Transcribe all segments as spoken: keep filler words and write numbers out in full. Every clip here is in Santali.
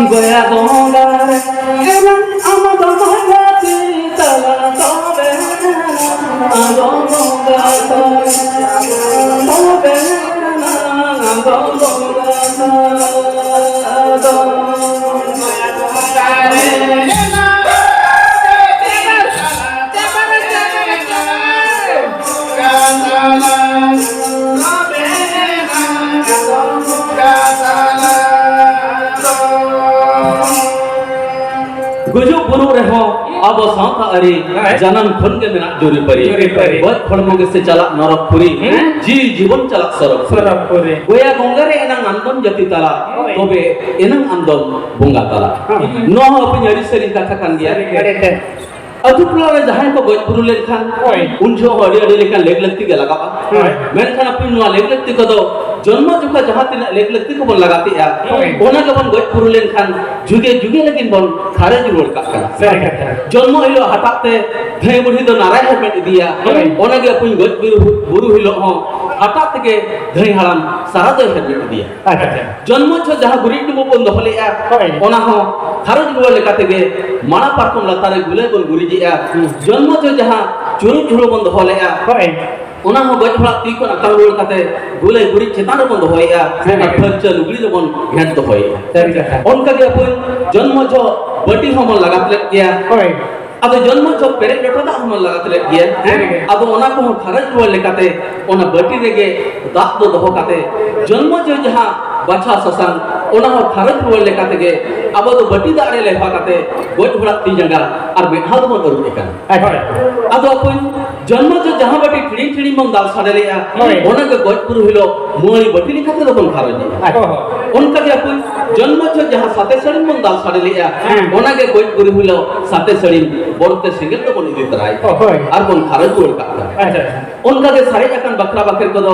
ᱜᱚᱭᱟ ᱵᱚᱸᱜᱟ ᱨᱮ ᱮᱱᱟᱝ ᱟᱢ ᱫᱚ ᱵᱚᱸᱜᱟ ᱛᱤ ᱛᱟᱞᱟ ᱛᱚᱵᱮ ᱟᱫᱚ ᱵᱚᱸᱜᱟ ᱛᱟᱞᱟ ᱛᱚᱵᱮ ᱟᱫᱚ ᱵᱚᱸᱜᱟ ᱛᱟᱞᱟ ᱫᱚ᱾ ᱜᱩᱡᱩᱜ ᱵᱩᱨᱩᱜ ᱨᱮᱦᱚᱸ ᱟᱵᱚ ᱥᱟᱶᱛᱟ ᱟᱹᱨᱤ ᱦᱮᱸ᱾ ᱡᱟᱱᱟᱢ ᱠᱷᱚᱱ ᱜᱮ ᱢᱮᱱᱟᱜ ᱡᱩᱨᱤᱯᱟᱹᱨᱤ᱾ ᱡᱩᱨᱤᱯᱟᱹᱨᱤ᱾ ᱜᱚᱡ ᱦᱚᱲᱢᱚ ᱜᱮᱥᱮ ᱪᱟᱞᱟᱜ ᱱᱚᱨᱚᱠ ᱯᱩᱨᱤ, ᱦᱮᱸ᱾ ᱡᱤᱣᱤ ᱡᱤᱵᱚᱱ ᱪᱟᱞᱟᱜ ᱥᱚᱨᱚᱜ ᱯᱩᱨᱤ᱾ ᱥᱚᱨᱚᱜ ᱯᱩᱨᱤ᱾ ᱜᱚᱭᱟ ᱜᱚᱝᱜᱟ ᱨᱮ ᱮᱱᱟᱝ ᱟᱢᱫᱚᱢ ᱡᱟᱹᱛᱤ ᱛᱟᱞᱟ, ᱦᱳᱭ᱾ ᱛᱚᱵᱮ ᱮᱱᱟᱝ ᱟᱢᱫᱚᱢ ᱵᱚᱸᱜᱟ ᱛᱟᱞᱟ᱾ ᱦᱮᱸ᱾ ᱱᱚᱣᱟ ᱦᱚᱸ ᱟᱹᱵᱤᱱ ᱟᱹᱰᱤ ᱥᱟᱹᱨᱤ ᱠᱟᱛᱷᱟ ᱠᱟᱱ ᱜᱮᱭᱟ᱾ ᱥᱟᱹᱨᱤ ᱜᱮ᱾ ᱟᱹᱰᱤ ᱛᱮᱫ᱾ ᱟᱹᱛᱩ ᱴᱚᱞᱟ ᱨᱮ ᱡᱟᱦᱟᱸᱭ ᱠᱚ ᱜᱚᱡ ᱵᱩᱨᱩ ᱞᱮᱱᱠᱷᱟᱱ, ᱦᱳᱭ᱾ ᱩᱱ ᱡᱚᱦᱚᱜ ᱦᱚᱸ ᱟᱹᱰᱤ, ᱟᱹᱰᱤ ᱞᱮᱠᱟᱱ ᱞᱮᱠ ᱞᱟᱹᱠᱛᱤ ᱜᱮ ᱞᱟᱜᱟᱜᱼᱟ᱾ ᱦᱳᱭ᱾ ᱢᱮᱱᱠᱷᱟᱱ ᱟᱯᱮ ᱱᱚᱣᱟ ᱞᱮᱠ ᱞᱟᱹᱠᱛᱤ ᱠᱚᱫᱚ ᱡᱚᱱᱢᱚ ᱡᱚᱠᱷᱟ ᱡᱟᱦᱟᱸ ᱛᱤᱱᱟᱹᱜ ᱞᱮᱠ ᱞᱟᱹᱠᱛᱤ ᱠᱚᱵᱚᱱ ᱞᱟᱜᱟ ᱠᱮᱜᱼᱟ, ᱦᱳᱭ᱾ ᱚᱱᱟ ᱜᱮᱵᱚᱱ ᱜᱚᱡ ᱵᱩᱨᱩ ᱞᱮᱱᱠᱷᱟᱱ ᱡᱩᱜᱮ ᱡᱩᱜᱮ ᱞᱟᱹᱜᱤᱫ ᱵᱚᱱ ᱠᱷᱟᱨᱚᱪ ᱨᱩᱣᱟᱹᱲ ᱠᱟᱜ ᱠᱟᱱᱟ᱾ ᱥᱟᱹᱨᱤ ᱠᱟᱛᱷᱟ᱾ ᱡᱚᱱᱢᱚ ᱦᱤᱞᱳᱜ ᱦᱟᱴᱟᱜ ᱛᱮ ᱫᱷᱟᱹᱭ ᱵᱩᱲᱦᱤ ᱫᱚ ᱱᱟᱨᱟᱭ ᱦᱮᱨᱢᱮᱫ ᱤᱫᱤᱭᱟ, ᱦᱳᱭ᱾ ᱚᱱᱟ ᱜᱮ ᱟᱯᱮ ᱜᱚᱡ ᱵᱩᱨᱩ, ᱵᱩᱨᱩ ᱦᱤᱞᱳᱜ ᱦᱚᱸ ᱦᱟᱴᱟᱜ ᱛᱮᱜᱮ ᱫᱷᱟᱹᱭ ᱦᱟᱲᱟᱢ ᱥᱟᱨᱟ ᱫᱚᱭ ᱦᱮᱨᱢᱮᱫ ᱤᱫᱤᱭᱟ᱾ ᱟᱪᱪᱷᱟ᱾ ᱡᱚᱱᱢᱚ ᱡᱚᱦᱚᱜ ᱡᱟᱦᱟᱸ ᱜᱩᱨᱤᱡ ᱰᱩᱸᱵᱩᱜ ᱵᱚᱱ ᱫᱚᱦᱚ ᱞᱮᱜᱼᱟ, ᱦᱳᱭ᱾ ᱚᱱᱟ ᱦᱚᱸ ᱠᱷᱟᱨᱚᱪ ᱨᱩᱣᱟᱹᱲ ᱞᱮᱠᱟ ᱛᱮᱜᱮ ᱢᱟᱲᱟ ᱯᱟᱨᱠᱚᱢ ᱞᱟᱛᱟᱨ ᱨᱮ ᱜᱩᱞᱟᱹᱭ ᱵᱚᱱ ᱜᱩᱨᱤᱡᱮᱜᱼᱟ᱾ ᱦᱩᱸ᱾ ᱡᱚᱱᱢᱚ ᱡᱚᱦᱚᱜ ᱡᱟᱦᱟᱸ ᱪᱩᱨᱩᱡ ᱦᱩᱲᱩ ᱵᱚᱱ ᱫᱚᱦᱚ ᱞᱮᱜᱼᱟ, ᱦᱳᱭ᱾ ᱚᱱᱟ ᱦᱚᱸ ᱜᱚᱡ ᱦᱚᱲᱟᱜ ᱛᱤ ᱠᱷᱚᱱ ᱟᱛᱟᱝ ᱨᱩᱣᱟᱹᱲ ᱠᱟᱛᱮ ᱜᱩᱞᱟᱹᱭ ᱜᱩᱨᱤᱡ ᱪᱮᱛᱟᱱ ᱨᱮᱵᱚᱱ ᱫᱚᱦᱚᱭᱮᱜᱼᱟ᱾ ᱦᱮᱸ᱾ ᱟᱨ ᱯᱷᱟᱹᱨᱪᱟᱹ ᱞᱩᱜᱽᱲᱤ ᱨᱮᱵᱚᱱ ᱜᱷᱮᱸᱴ ᱫᱚᱦᱚᱭᱮᱜᱼᱟ᱾ ᱥᱟᱹᱨᱤ ᱠᱟᱛᱷᱟ᱾ ᱚᱱᱠᱟ ᱜᱮ ᱟᱵᱚ ᱡᱚᱱᱢᱚ ᱡᱚᱦᱚᱜ ᱵᱟᱹᱴᱤ ᱦᱚᱸᱵᱚᱱ ᱞᱟᱜᱟᱛ ᱞᱮᱫ ᱜᱮᱭᱟ᱾ ᱦᱳᱭ᱾ ᱟᱫᱚ ᱡᱚᱱᱢᱚ ᱡᱚᱦᱚᱜ ᱯᱮᱨᱮᱡ ᱞᱚᱴᱟ ᱫᱟᱜ ᱦᱚᱸ ᱞᱟᱜᱟᱛ ᱞᱮᱫ ᱜᱮᱭᱟ᱾ ᱥᱟᱹᱨᱤᱜᱮ᱾ ᱟᱫᱚ ᱚᱱᱟ ᱠᱚᱦᱚᱸ ᱠᱷᱟᱨᱚᱪ ᱨᱩᱣᱟᱹᱲ ᱞᱮᱠᱟᱛᱮ ᱚᱱᱟ ᱵᱟᱹᱴᱤ ᱨᱮᱜᱮ ᱫᱟᱜ ᱫᱚ ᱫᱚᱦᱚ ᱠᱟᱛᱮ ᱡᱚᱱᱢᱚ ᱡᱚᱦᱚᱜ ᱡᱟᱦᱟᱸ ᱵᱟᱪᱷᱟ ᱥᱟᱥᱟᱝ, ᱚᱱᱟ ᱦᱚᱸ ᱠᱷᱟᱨᱚᱪ ᱨᱩᱣᱟᱹᱲ ᱞᱮᱠᱟ ᱛᱮᱜᱮ ᱟᱵᱚ ᱫᱚ ᱵᱟᱹᱴᱤ ᱫᱟᱜ ᱨᱮ ᱞᱮᱯᱷᱟ ᱠᱟᱛᱮ ᱜᱚᱡ ᱦᱚᱲᱟᱜ ᱛᱤ ᱡᱟᱸᱜᱟ ᱟᱨ ᱢᱮᱫᱦᱟ ᱫᱚᱵᱚᱱ ᱟᱹᱨᱩᱵ ᱮ ᱠᱟᱱᱟ᱾ ᱟᱪᱪᱷᱟ᱾ ᱟᱫᱚ ᱟᱯᱚᱧ ᱡᱚᱱᱢᱚ ᱡᱚᱦᱚᱜ ᱡᱟᱦᱟᱸ ᱵᱟᱹᱴᱤ ᱴᱷᱤᱲᱤᱝ ᱴᱷᱤᱲᱤᱝ ᱵᱚᱱ ᱫᱟᱞ ᱥᱟᱰᱮ ᱞᱮᱜᱼᱟ, ᱦᱳᱭ᱾ ᱚᱱᱟ ᱜᱮ ᱜᱚᱡ ᱵᱩᱨᱩ ᱦᱤᱞᱳᱜ ᱢᱟᱹᱭ ᱵᱟᱹᱴᱤ ᱞᱮᱠᱟ ᱛᱮᱫᱚ ᱵᱚᱱ ᱠᱷᱟᱨᱚᱪ ᱮᱜᱼᱟ᱾ ᱟᱪᱪᱷᱟ᱾ ᱚᱱᱠᱟ ᱜᱮ ᱟᱯᱚᱧ ᱡᱚᱱᱢᱚ ᱡᱚᱦᱚᱜ ᱡᱟᱦᱟᱸ ᱥᱟᱛᱮ ᱥᱟᱹᱲᱤᱢ ᱵᱚᱱ ᱫᱟᱞ ᱥᱟᱰᱮ ᱞᱮᱜᱼᱟ, ᱦᱮᱸ᱾ ᱚᱱᱟ ᱜᱮ ᱜᱚᱡ ᱵᱩᱨᱩ ᱦᱤᱞᱳᱜ ᱥᱟᱛᱮ ᱥᱟᱹᱲᱤᱢ ᱵᱚᱨᱚᱛᱮ ᱥᱮᱸᱜᱮᱞ ᱫᱚᱵᱚᱱ ᱤᱫᱤ ᱛᱚᱨᱟᱭᱟ᱾ ᱚ, ᱦᱳᱭ᱾ ᱟᱨ ᱵᱚᱱ ᱠᱷᱟᱨᱚᱪ ᱨᱩᱣᱟᱹᱲ ᱠᱟᱜ ᱠᱟᱱᱟ᱾ ᱟᱪᱪᱷᱟ, ᱟᱪᱪᱷᱟ᱾ ᱚᱱᱠᱟ ᱜᱮ ᱥᱟᱨᱮᱡ ᱟᱠᱟᱱ ᱵᱟᱠᱷᱨᱟ ᱵᱟᱠᱷᱮᱲ ᱠᱚᱫᱚ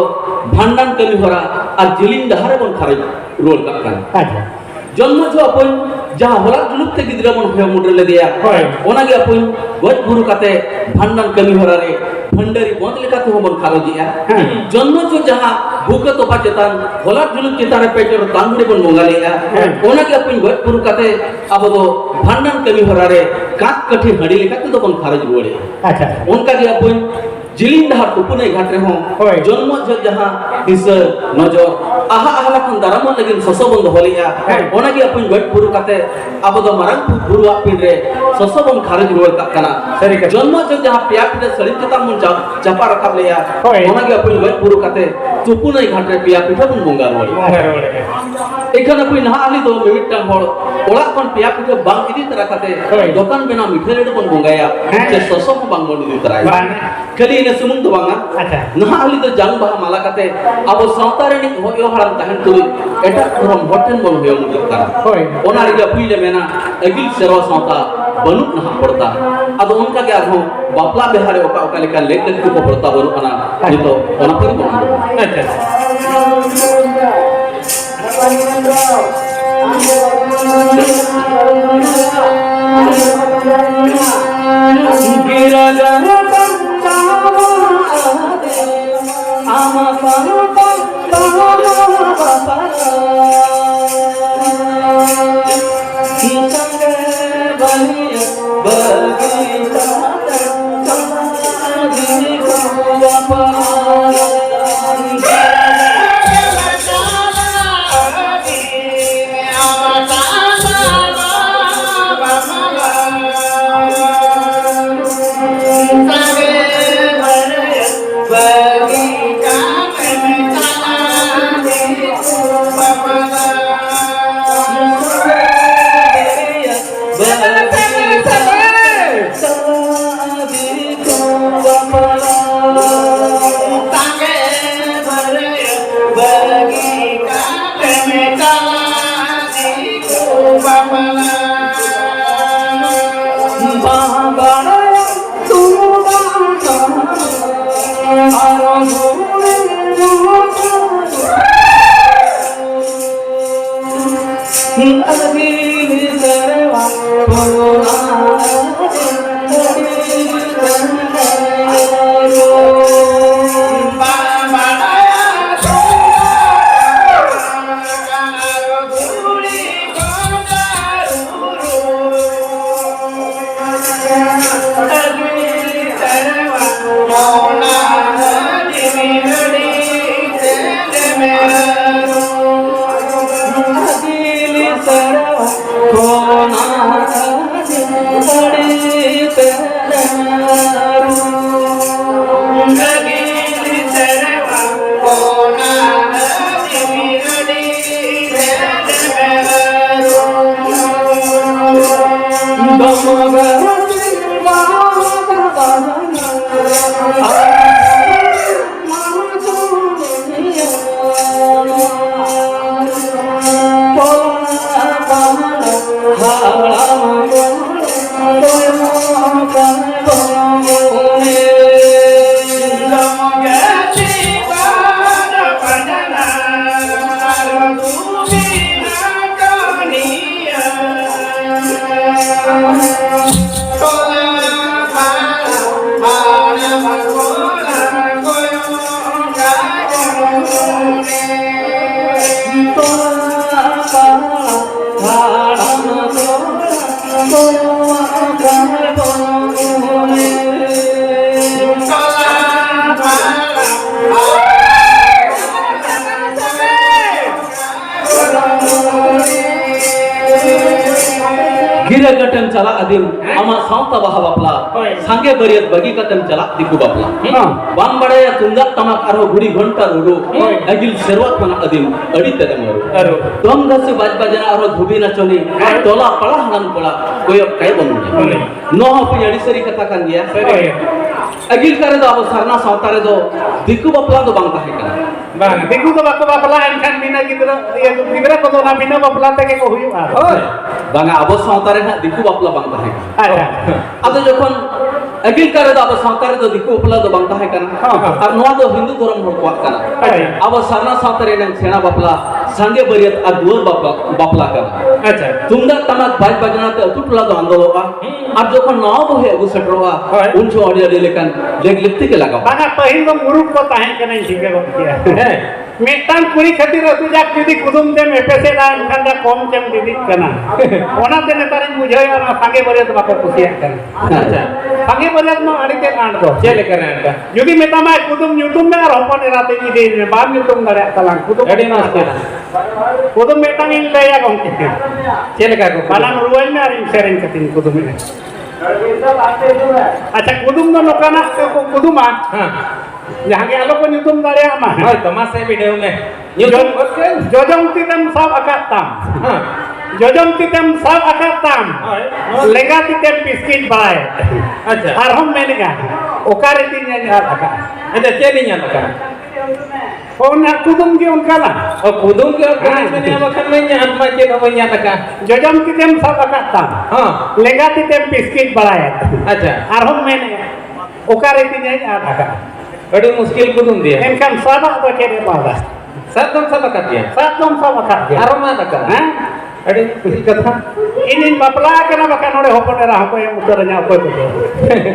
ᱵᱷᱟᱸᱰᱟᱱ ᱠᱟᱹᱢᱤ ᱦᱚᱨᱟ ᱟᱨ ᱡᱤᱞᱤᱧ ᱰᱟᱦᱟᱨ ᱨᱮᱵᱚᱱ ᱠᱷᱟᱨᱚᱪ ᱨᱩᱣᱟᱹᱲ ᱠᱟᱜ ᱠᱟᱱᱟ᱾ ᱟᱪᱪᱷᱟ᱾ ᱡᱚᱱᱢᱚ ᱡᱚᱦᱚᱜ ᱟᱯᱚᱧ ᱡᱟᱦᱟᱸ ᱦᱚᱞᱟᱜ ᱡᱩᱞᱩᱯ ᱛᱮ ᱜᱤᱫᱽᱨᱟᱹ ᱵᱚᱱ ᱦᱚᱭᱚ ᱢᱩᱰᱨᱟᱹ ᱞᱮᱫᱮᱭᱟ, ᱦᱳᱭ᱾ ᱚᱱᱟ ᱜᱮ ᱟᱯᱚᱧ ᱜᱚᱡ ᱵᱩᱨᱩ ᱠᱟᱛᱮ ᱵᱷᱟᱸᱰᱟᱱ ᱠᱟᱹᱢᱤ ᱦᱚᱨᱟ ᱨᱮ ᱵᱷᱟᱹᱱᱰᱟᱹᱨᱤ ᱵᱚᱸᱫ ᱞᱮᱠᱟ ᱛᱮᱦᱚᱸ ᱵᱚᱱ ᱠᱷᱟᱨᱚᱪ ᱮᱜᱼᱟ᱾ ᱦᱮᱸ᱾ ᱡᱚᱱᱢᱚ ᱡᱚᱦᱚᱜ ᱡᱟᱦᱟᱸ ᱵᱷᱩᱠᱟᱹ ᱛᱚᱯᱟ ᱪᱮᱛᱟᱱ ᱦᱚᱞᱟᱜ ᱡᱩᱞᱩᱯ ᱪᱮᱛᱟᱱ ᱨᱮ ᱯᱮ ᱪᱚᱴ ᱛᱟᱝᱜᱩᱲᱤ ᱵᱚᱱ ᱵᱚᱸᱜᱟ ᱞᱮᱜᱼᱟ, ᱦᱮᱸ᱾ ᱚᱱᱟ ᱜᱮ ᱟᱯᱚᱧ ᱜᱚᱡ ᱵᱩᱨᱩ ᱠᱟᱛᱮ ᱟᱵᱚ ᱫᱚ ᱵᱷᱟᱸᱰᱟᱱ ᱠᱟᱹᱢᱤ ᱦᱚᱨᱟ ᱨᱮ ᱠᱟᱸᱛ ᱠᱟᱹᱴᱷᱤ ᱦᱟᱺᱰᱤ ᱞᱮᱠᱟ ᱛᱮᱫᱚ ᱵᱚᱱ ᱠᱷᱟᱨᱚᱪ ᱨᱩᱣᱟᱹᱲᱮᱜᱼᱟ᱾ ᱟᱪᱪᱷᱟ, ᱟᱪᱪᱷᱟ᱾ ᱚᱱᱠᱟ ᱜᱮ ᱟᱯᱚᱧ ᱡᱤᱞᱤᱧ ᱰᱟᱦᱟᱨ ᱛᱩᱯᱩᱱᱟᱹᱭ ᱜᱷᱟᱴ ᱨᱮᱦᱚᱸ ᱦᱳᱭ᱾ ᱡᱚᱱᱢᱚ ᱡᱚᱦᱚᱜ ᱡᱟᱦᱟᱸ ᱫᱤᱥᱟᱹ ᱱᱚᱡᱚᱨ ᱟᱦᱟ ᱟᱦᱞᱟ ᱠᱷᱚᱱ ᱫᱟᱨᱟᱢᱚᱜ ᱞᱟᱹᱜᱤᱫ ᱥᱚᱥᱚ ᱵᱚᱱ ᱫᱚᱦᱚ ᱞᱮᱜᱼᱟ, ᱦᱮᱸ᱾ ᱚᱱᱟ ᱜᱮ ᱟᱯᱚᱧ ᱜᱚᱡ ᱵᱩᱨᱩ ᱠᱟᱛᱮ ᱟᱵᱚ ᱫᱚ ᱢᱟᱨᱟᱝ ᱵᱩᱨᱩᱣᱟᱜ ᱯᱤᱸᱰ ᱨᱮ ᱥᱚᱥᱚ ᱵᱚᱱ ᱠᱷᱟᱨᱚᱪ ᱨᱩᱣᱟᱹᱲ ᱠᱟᱜ ᱠᱟᱱᱟ᱾ ᱥᱟᱹᱨᱤ ᱠᱟᱛᱷᱟ᱾ ᱡᱚᱱᱢᱚ ᱡᱚᱦᱚᱜ ᱡᱟᱦᱟᱸ ᱯᱮᱭᱟ ᱯᱤᱸᱰᱟᱹ ᱥᱟᱹᱲᱤᱢ ᱪᱮᱛᱟᱱ ᱵᱚᱱ ᱪᱟ-, ᱪᱟᱯᱟ ᱨᱟᱠᱟᱵ ᱞᱮᱜᱼᱟ, ᱦᱳᱭ᱾ ᱚᱱᱟ ᱜᱮ ᱟᱯᱚᱧ ᱜᱚᱡ ᱵᱩᱨᱩ ᱠᱟᱛᱮ ᱛᱩᱯᱩᱱᱟᱹᱭ ᱜᱷᱟᱴ ᱨᱮ ᱯᱮᱭᱟ ᱯᱤᱴᱷᱟᱹ ᱵᱚᱱ ᱵᱚᱸᱜᱟ ᱨᱩᱣᱟᱹᱲ᱾ ᱵᱚᱸᱜᱟ ᱨᱩᱣᱟᱹᱲ᱾ ᱮᱱᱠᱷᱟᱱ ᱟᱯᱚᱧ ᱱᱟᱦᱟᱜ ᱦᱟᱹᱞᱤ ᱫᱚ ᱢᱤᱢᱤᱫᱴᱟᱝ ᱦᱚᱲ ᱚᱲᱟᱜ ᱠᱷᱚᱱ ᱯᱮᱭᱟ ᱯᱤᱴᱷᱟᱹ ᱵᱟᱝ ᱤᱫᱤ ᱛᱚᱨᱟ ᱠᱟᱛᱮ ᱦᱳᱭ᱾ ᱫᱚᱠᱟᱱ ᱵᱮᱱᱟᱣ ᱢᱤᱴᱷᱟᱹ ᱞᱟᱹᱰᱩ ᱵᱚᱱ ᱵᱚᱸᱜᱟᱭᱟ, ᱦᱮᱸ᱾ ᱥᱮ ᱥᱚᱥᱚ ᱦᱚᱸ ᱵᱟᱝ ᱵᱚᱱ ᱤᱫᱤ ᱛᱚᱨᱟᱭᱟ᱾ ᱵᱟᱝ᱾ ᱠᱷᱟᱹᱞᱤ ᱤᱱᱟᱹ ᱥᱩᱢᱩᱝ ᱫᱚ ᱵᱟᱝᱟ, ᱟᱪᱪᱷᱟ᱾ ᱱᱟᱦᱟᱜ ᱦᱟᱹᱞᱤ ᱫᱚ ᱡᱟᱝ ᱵᱟᱦᱟ ᱢᱟᱞᱟ ᱠᱟᱛᱮ ᱟᱵᱚ ᱥᱟᱶᱛᱟ ᱨᱤᱱᱤᱡ ᱦᱚᱭᱚ ᱦᱟᱲᱟᱢ ᱛᱟᱦᱮᱱ ᱛᱩᱞᱩᱡ ᱮᱴᱟᱜ ᱫᱷᱚᱨᱚᱢ ᱦᱚᱲ ᱴᱷᱮᱱ ᱵᱚᱱ ᱦᱚᱭᱚ ᱢᱩᱪᱟᱹᱫ ᱠᱟᱱᱟ᱾ ᱦᱳᱭ᱾ ᱚᱱᱟ ᱨᱮᱜᱮ ᱯᱩᱭᱞᱟᱹ ᱢᱮᱱᱟ, ᱟᱹᱜᱤᱞ ᱥᱮᱨᱣᱟ ᱥᱟᱶᱛᱟ ᱵᱟᱹᱱᱩᱜ ᱱᱟᱦᱟᱜ ᱯᱚᱲᱛᱟ᱾ ᱟᱫᱚ ᱚᱱᱠᱟ ᱜᱮ ᱟᱨᱦᱚᱸ ᱵᱟᱯᱞᱟ ᱵᱤᱦᱟᱹ ᱨᱮ ᱚᱠᱟ ᱚᱠᱟ ᱞᱮᱠᱟᱱ ᱞᱮᱠ ᱞᱟᱹᱠᱛᱤ ᱠᱚ ᱯᱚᱲᱛᱟ ᱵᱟᱹᱱᱩᱜ ᱟᱱᱟ, ᱱᱤᱛᱚᱜ ᱚᱱᱟ ᱠᱚᱨᱮ ᱵᱚᱱ ᱩᱰᱩᱠᱚᱜᱼᱟ᱾ ᱟᱪᱪᱷᱟ, ᱟᱪᱪᱷᱟ᱾ ᱜᱤᱨᱟᱹ ᱠᱟᱹᱴᱮᱢ ᱪᱟᱞᱟᱜ ᱟᱹᱫᱤᱢ, ᱟᱢᱟᱜ ᱥᱟᱶᱛᱟ ᱵᱟᱦᱟ ᱵᱟᱯᱞᱟ, ᱦᱳᱭ᱾ ᱥᱟᱸᱜᱮ ᱵᱟᱹᱨᱭᱟᱹᱛ ᱵᱟᱹᱜᱤ ᱠᱟᱛᱮᱢ ᱪᱟᱞᱟᱜ ᱫᱤᱠᱩ ᱵᱟᱯᱞᱟ᱾ ᱦᱮᱸ᱾ ᱵᱟᱢ ᱵᱟᱲᱟᱭᱟ ᱛᱩᱢᱫᱟᱜ ᱴᱟᱢᱟᱠ ᱟᱨᱦᱚᱸ ᱜᱷᱩᱲᱤ ᱜᱷᱚᱱᱴᱟ ᱨᱩᱨᱩ, ᱦᱳᱭ᱾ ᱟᱹᱜᱤᱞ ᱥᱮᱨᱣᱟ ᱠᱷᱚᱱᱟᱜ ᱟᱹᱫᱤᱢ ᱟᱹᱰᱤ ᱛᱮᱫ ᱮᱢ ᱟᱹᱨᱩ᱾ ᱟᱹᱨᱩ᱾ ᱫᱚᱝ ᱜᱷᱟᱹᱥᱤ ᱵᱟᱡ ᱵᱟᱡᱱᱟ ᱟᱨᱦᱚᱸ ᱫᱷᱩᱵᱤ ᱱᱟᱪᱚᱱᱤ, ᱦᱳᱭ᱾ ᱴᱚᱞᱟ ᱯᱟᱲᱟ ᱦᱟᱲᱟᱢ ᱠᱚᱲᱟ ᱠᱚᱭᱚᱜ ᱠᱟᱭ ᱵᱚᱱ ᱧᱮᱞ᱾ ᱦᱳᱭ᱾ ᱱᱚᱣᱟ ᱦᱚᱸ ᱟᱹᱰᱤ ᱥᱟᱹᱨᱤ ᱠᱟᱛᱷᱟ ᱠᱟᱱ ᱜᱮᱭᱟ᱾ ᱦᱳᱭ᱾ ᱟᱹᱜᱤᱞ ᱠᱟᱨ ᱨᱮᱫᱚ ᱟᱵᱚ ᱥᱟᱨᱱᱟ ᱥᱟᱶᱛᱟ ᱨᱮᱫᱚ ᱫᱤᱠᱩ ᱵᱟᱯᱞᱟ ᱫᱚ ᱵᱟᱝ ᱛᱟᱦᱮᱸ ᱠᱟᱱᱟ᱾ ᱵᱟᱝ, ᱫᱤᱠᱩ ᱫᱚ ᱵᱟᱠᱚ ᱵᱟᱯᱞᱟᱜᱼᱟ, ᱮᱱᱠᱷᱟᱱ ᱵᱤᱱᱟᱹ ᱜᱤᱫᱽᱨᱟᱹ, ᱤᱭᱟᱹ, ᱜᱤᱫᱽᱨᱟᱹ ᱠᱚᱫᱚ ᱚᱱᱟ ᱵᱤᱱᱟᱹ ᱵᱟᱯᱞᱟ ᱛᱮᱜᱮ ᱠᱚ ᱦᱩᱭᱩᱜᱼᱟ᱾ ᱦᱳᱭ᱾ ᱵᱟᱝᱟ, ᱟᱵᱚ ᱥᱟᱶᱛᱟ ᱨᱮ ᱱᱟᱜ ᱫᱤᱠᱩ ᱵᱟᱯᱞᱟ ᱵᱟᱝ ᱛᱟᱦᱮᱸ ᱠᱟᱱᱟ᱾ ᱟᱪᱪᱷᱟ᱾ ᱟᱫᱚ ᱡᱚᱠᱷᱚᱱ ᱟᱹᱜᱤᱞ ᱠᱟᱞ ᱨᱮᱫᱚ ᱟᱵᱚ ᱥᱟᱶᱛᱟ ᱨᱮᱫᱚ ᱫᱤᱠᱩ ᱵᱟᱯᱞᱟ ᱫᱚ ᱵᱟᱝ ᱛᱟᱦᱮᱸ ᱠᱟᱱᱟ᱾ ᱦᱚᱸ᱾ ᱟᱨ ᱱᱚᱣᱟ ᱫᱚ ᱦᱤᱱᱫᱩ ᱫᱷᱚᱨᱚᱢ ᱦᱚᱲ ᱠᱚᱣᱟᱜ ᱠᱟᱱᱟ᱾ ᱟᱪᱪᱷᱟ᱾ ᱟᱵᱚ ᱥᱟᱨᱱᱟ ᱥᱟᱶᱛᱟ ᱨᱮ ᱮᱱᱟᱝ ᱥᱮᱬᱟ ᱵᱟᱯᱞᱟ, ᱥᱟᱸᱜᱮ ᱵᱟᱹᱨᱭᱟᱹᱛ ᱟᱨ ᱫᱩᱣᱟᱹᱨ ᱵᱟᱯᱞᱟ, ᱵᱟᱯᱞᱟ ᱠᱟᱱᱟ᱾ ᱟᱪᱪᱷᱟ᱾ ᱛᱩᱢᱫᱟᱜ ᱴᱟᱢᱟᱠ ᱵᱟᱡᱽ ᱵᱟᱡᱽᱱᱟ ᱛᱮ ᱟᱹᱛᱩ ᱴᱚᱞᱟ ᱫᱚ ᱟᱸᱫᱳᱞᱚᱜᱼᱟ᱾ ᱦᱩᱸ᱾ ᱟᱨ ᱡᱚᱠᱷᱚᱱ ᱱᱟᱣᱟ ᱵᱟᱹᱦᱩᱭ ᱟᱹᱜᱩ ᱥᱮᱴᱮᱨᱚᱜᱼᱟ, ᱦᱳᱭ᱾ ᱩᱱ ᱡᱚᱦᱚᱜ ᱟᱹᱰᱤ, ᱟᱹᱰᱤ ᱞᱮᱠᱟᱱ ᱞᱮᱠ ᱞᱮᱠᱛᱤ ᱜᱮ ᱞᱟᱜᱟᱣᱟ᱾ ᱵᱟᱝᱟ, ᱯᱟᱹᱦᱤᱞ ᱫᱚ ᱢᱩᱨᱩᱠ ᱠᱚ ᱛᱟᱦᱮᱸ ᱠᱟᱱᱟ, ᱤᱧ ᱴᱷᱤᱠᱟᱹ ᱜᱚᱫ ᱠᱮᱭᱟ᱾ ᱦᱮᱸ᱾ ᱢᱤᱫᱴᱟᱝ ᱠᱩᱲᱤ ᱠᱷᱟᱹᱛᱤᱨ ᱟᱹᱛᱩ ᱡᱟᱠ ᱡᱩᱫᱤ ᱠᱩᱫᱩᱢ ᱛᱮᱢ ᱮᱯᱮᱥᱮᱫᱟ, ᱮᱱᱠᱷᱟᱱ ᱫᱚ ᱠᱚᱢ ᱪᱮᱢ ᱫᱤᱫᱤᱜ ᱠᱟᱱᱟ᱾ ᱚᱱᱟᱛᱮ ᱱᱮᱛᱟᱨᱤᱧ ᱵᱩᱡᱷᱟᱹᱣᱮᱫᱼᱟ, ᱚᱱᱟ ᱥᱟᱸᱜᱮ ᱵᱟᱹᱨᱭᱟᱹᱛ ᱵᱟᱠᱚ ᱠᱩᱥᱤᱭᱟᱜ ᱠᱟᱱᱟ᱾ ᱟᱪᱪᱷᱟ᱾ ᱥᱟᱸᱜᱮ ᱵᱟᱹᱨᱭᱟᱹᱛ ᱢᱟ ᱟᱹᱰᱤ ᱛᱮᱫ ᱟᱸᱴ ᱫᱚ᱾ ᱪᱮᱫ ᱞᱮᱠᱟ ᱨᱮ ᱟᱸᱴ? ᱡᱩᱫᱤ ᱢᱮᱛᱟᱢᱟᱭ, "ᱠᱩᱫᱩᱢ ᱧᱩᱛᱩᱢ ᱢᱮ ᱟᱨ ᱦᱚᱯᱚᱱ ᱮᱨᱟ ᱛᱤᱧ ᱤᱫᱤᱭᱮ ᱢᱮ", ᱵᱟᱢ ᱧᱩᱛᱩᱢ ᱫᱟᱲᱮᱭᱟᱜ ᱛᱟᱞᱟᱝ, ᱠᱩᱫᱩᱢ ᱟᱹᱰᱤ ᱢᱚᱡᱽ ᱠᱟᱛᱷᱟ᱾ ᱠᱩᱫᱩᱢ ᱢᱤᱫᱴᱟᱝ ᱤᱧ ᱞᱟᱹᱭᱟ ᱜᱚᱢᱠᱮ᱾ ᱪᱮᱫ ᱞᱮᱠᱟ ᱠᱚ ᱠᱩᱫᱩᱢ? ᱵᱟᱱᱟᱢ ᱨᱩᱣᱟᱹᱧ ᱢᱮ ᱟᱨ ᱤᱧ ᱥᱮᱨᱮᱧ ᱠᱟᱛᱮᱧ ᱠᱩᱫᱩᱢᱮᱫᱼᱟ᱾ ᱟᱪᱪᱷᱟ, ᱠᱩᱫᱩᱢ ᱫᱚ ᱱᱚᱝᱠᱟᱱᱟᱜ ᱠᱚ ᱠᱩᱫᱩᱢᱟ, ᱦᱮᱸ᱾ ᱡᱟᱦᱟᱸ ᱜᱮ ᱟᱞᱚ ᱠᱚ ᱧᱩᱛᱩᱢ ᱫᱟᱲᱮᱭᱟᱜ ᱢᱟ᱾ ᱦᱳᱭ, ᱛᱚ ᱢᱟᱥᱮ ᱵᱤᱰᱟᱹᱣ ᱢᱮ᱾ ᱧᱩᱛᱩᱢ ᱡᱚ-, ᱜᱚᱫ ᱠᱮᱫ᱾ ᱡᱚᱡᱚᱢ ᱛᱤ ᱛᱮᱢ ᱥᱟᱵ ᱟᱠᱟᱫ ᱛᱟᱢ᱾ ᱦᱮᱸ᱾ ᱡᱚᱡᱚᱢ ᱛᱤ ᱛᱮᱢ ᱥᱟᱵ ᱟᱠᱟᱫ ᱛᱟᱢ᱾ ᱦᱳᱭ᱾ ᱞᱮᱸᱜᱟ ᱛᱤ ᱛᱮᱢ ᱯᱤᱥᱠᱤᱡ ᱵᱟᱲᱟᱭᱮᱫ᱾ ᱟᱪᱪᱷᱟ᱾ ᱟᱨᱦᱚᱸᱢ ᱢᱮᱱᱮᱫᱼᱟ, "ᱚᱠᱟᱨᱮ ᱛᱤᱧ ᱟᱫ ᱟᱠᱟᱫ?" ᱟᱪᱪᱷᱟ, ᱪᱮᱫ ᱤᱧ ᱟᱫ ᱟᱠᱟᱫ? ᱚᱱᱟ ᱠᱩᱫᱩᱢ ᱜᱮ ᱚᱱᱠᱟᱱᱟ᱾ ᱚ, ᱠᱩᱫᱩᱢ ᱜᱮ ᱚᱱᱠᱟᱱᱟ, ᱦᱮᱸ᱾ ᱢᱮᱱᱮᱫᱼᱟ, ᱵᱟᱠᱷᱟᱱ ᱢᱟᱧ ᱟᱫ ᱢᱟ ᱪᱮᱫ ᱦᱚᱸ ᱵᱟᱹᱧ ᱟᱫ ᱟᱠᱟᱫ᱾ ᱡᱚᱡᱚᱢ ᱛᱤ ᱛᱮᱢ ᱥᱟᱵ ᱟᱠᱟᱫ ᱛᱟᱢ᱾ ᱦᱚᱸ᱾ ᱞᱮᱸᱜᱟ ᱛᱤ ᱛᱮᱢ ᱯᱤᱥᱠᱤᱡ ᱵᱟᱲᱟᱭᱮᱫ᱾ ᱟᱪᱪᱷᱟ᱾ ᱟᱨᱦᱚᱸᱢ ᱢᱮᱱᱮᱫᱼᱟ, "ᱚᱠᱟᱨᱮ ᱛᱤᱧ ᱟᱫ ᱟᱠᱟᱫ?" ᱟᱹᱰᱤ ᱢᱩᱥᱠᱤᱞ ᱠᱩᱫᱩᱢ ᱫᱤᱭᱟ᱾ ᱮᱱᱠᱷᱟᱱ ᱥᱟᱵᱟᱜ ᱫᱚ ᱪᱮᱫ ᱮᱢ ᱟᱫᱟ? ᱥᱟᱵ ᱫᱚᱢ ᱥᱟᱵ ᱟᱠᱟᱫ ᱜᱮᱭᱟ᱾ ᱥᱟᱵ ᱫᱚᱢ ᱥᱟᱵ ᱟᱠᱟᱫ ᱜᱮᱭᱟ᱾ ᱟᱨᱦᱚᱸᱢ ᱟᱫ ᱟᱠᱟᱫ᱾ ᱦᱮᱸ? ᱟᱹᱰᱤ ᱢᱩᱥᱠᱤᱞ ᱠᱟᱛᱷᱟ᱾ ᱤᱧᱤᱧ ᱵᱟᱯᱞᱟ ᱟᱠᱟᱱᱟ, ᱵᱟᱠᱷᱟᱱ ᱱᱚᱰᱮ ᱦᱚᱯᱚᱱ ᱮᱨᱟ ᱦᱚᱸᱠᱚ ᱮᱢ ᱩᱛᱟᱹᱨᱟᱹᱧᱟ ᱚᱠᱚᱭ ᱠᱚᱫᱚ᱾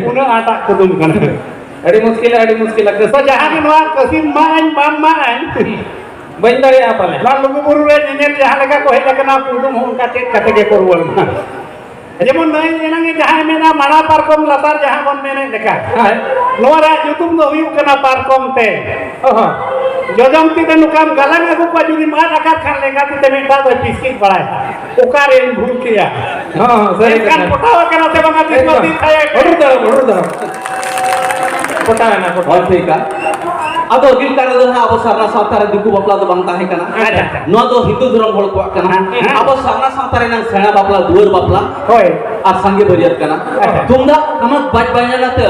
ᱩᱱᱟᱹᱜ ᱟᱸᱴᱟᱜ ᱠᱩᱫᱩᱢ ᱠᱟᱱᱟ᱾ ᱟᱹᱰᱤ ᱢᱩᱥᱠᱤᱞ, ᱟᱹᱰᱤ ᱢᱩᱥᱠᱤᱞ᱾ ᱛᱚ, ᱡᱟᱦᱟᱸ ᱜᱮ ᱱᱚᱣᱟ ᱠᱟᱹᱥᱤᱢ ᱢᱟᱜ ᱟᱹᱧ, ᱵᱟᱢ ᱢᱟᱜ ᱟᱹᱧ᱾ ᱵᱟᱹᱧ ᱫᱟᱲᱮᱭᱟᱜᱼᱟ ᱯᱟᱞᱮ᱾ ᱱᱚᱣᱟ ᱞᱩᱜᱩ ᱵᱩᱨᱩ ᱨᱮ ᱧᱮᱧᱮᱞ ᱡᱟᱦᱟᱸ ᱞᱮᱠᱟ ᱠᱚ ᱦᱮᱡ ᱟᱠᱟᱱᱟ, ᱠᱩᱫᱩᱢ ᱦᱚᱸ ᱚᱱᱠᱟ ᱪᱮᱫ ᱠᱟᱛᱮ ᱜᱮᱠᱚ ᱨᱩᱣᱟᱹᱲ ᱮᱱᱟ᱾ ᱡᱮᱢᱚᱱ ᱱᱟᱹᱭ ᱮᱱᱟᱝ ᱮ ᱡᱟᱦᱟᱸᱭ ᱢᱮᱱᱟ, ᱢᱟᱲᱟ ᱯᱟᱨᱠᱚᱢ ᱞᱟᱛᱟᱨ ᱡᱟᱦᱟᱸ ᱵᱚᱱ ᱢᱮᱱᱮᱫ ᱞᱮᱠᱟ, ᱦᱳᱭ᱾ ᱱᱚᱣᱟ ᱨᱮᱭᱟᱜ ᱧᱩᱛᱩᱢ ᱫᱚ ᱦᱩᱭᱩᱜ ᱠᱟᱱᱟ ᱯᱟᱨᱠᱚᱢ ᱛᱮ᱾ ᱚ ᱦᱚᱸ᱾ ᱡᱚᱡᱚᱢ ᱛᱤ ᱛᱮ ᱱᱚᱝᱠᱟᱢ ᱜᱟᱞᱟᱝ ᱟᱹᱜᱩ ᱠᱚᱣᱟ, ᱡᱩᱫᱤᱢ ᱟᱫ ᱟᱠᱟᱫ ᱠᱷᱟᱱ ᱞᱮᱸᱜᱟ ᱛᱤ ᱛᱮ ᱢᱤᱫ ᱫᱷᱟᱣ ᱫᱚᱭ ᱯᱤᱥᱠᱤᱡ ᱵᱟᱲᱟᱭᱟ᱾ ᱚᱠᱟᱨᱮᱧ ᱵᱷᱩᱞ ᱠᱮᱭᱟ? ᱦᱚᱸ, ᱦᱚᱸ, ᱥᱟᱹᱨᱤ ᱮᱱᱠᱷᱟᱱ ᱠᱟᱛᱷᱟ᱾ ᱯᱚᱴᱟᱣ ᱟᱠᱟᱱᱟ ᱥᱮ ᱵᱟᱝᱟ ᱛᱤᱥ ᱦᱚᱸ ᱮᱠᱫᱚᱢ᱾ ᱛᱤᱥ ᱠᱷᱟᱭᱟ? ᱦᱩᱲᱩ ᱫᱟᱲᱟᱢ, ᱦᱩᱲᱩ ᱫᱟᱲᱟᱢ᱾ ᱯᱚᱴᱟᱣ ᱮᱱᱟ, ᱯᱚᱴᱟᱣ᱾ ᱦᱳᱭ, ᱴᱷᱤᱠᱟ᱾ ᱟᱫᱚ ᱟᱹᱜᱤᱞ ᱠᱟᱞ ᱨᱮᱫᱚ ᱱᱟᱦᱟᱜ ᱟᱵᱚ ᱥᱟᱨᱱᱟ ᱥᱟᱶᱛᱟ ᱨᱮ ᱫᱤᱠᱩ ᱵᱟᱯᱞᱟ ᱫᱚ ᱵᱟᱝ ᱛᱟᱦᱮᱸ ᱠᱟᱱᱟ᱾ ᱟᱪᱪᱷᱟ, ᱟᱪᱪᱷᱟ᱾ ᱱᱚᱣᱟ ᱫᱚ ᱦᱤᱱᱫᱩ ᱫᱷᱚᱨᱚᱢ ᱦᱚᱲ ᱠᱚᱣᱟᱜ ᱠᱟᱱᱟ᱾ ᱦᱮᱸ, ᱦᱮᱸ᱾ ᱟᱵᱚ ᱥᱟᱨᱱᱟ ᱥᱟᱶᱛᱟ ᱨᱮᱱᱟᱜ ᱥᱮᱬᱟ ᱵᱟᱯᱞᱟ, ᱫᱩᱣᱟᱹᱨ ᱵᱟᱯᱞᱟ ᱦᱳᱭ᱾ ᱟᱨ ᱥᱟᱸᱜᱮ ᱵᱟᱹᱨᱭᱟᱹᱛ ᱠᱟᱱᱟ᱾ ᱟᱪᱪᱷᱟ᱾ ᱛᱩᱢᱫᱟᱜ ᱴᱟᱢᱟᱠ ᱵᱟᱡ ᱵᱟᱡᱱᱟ ᱛᱮ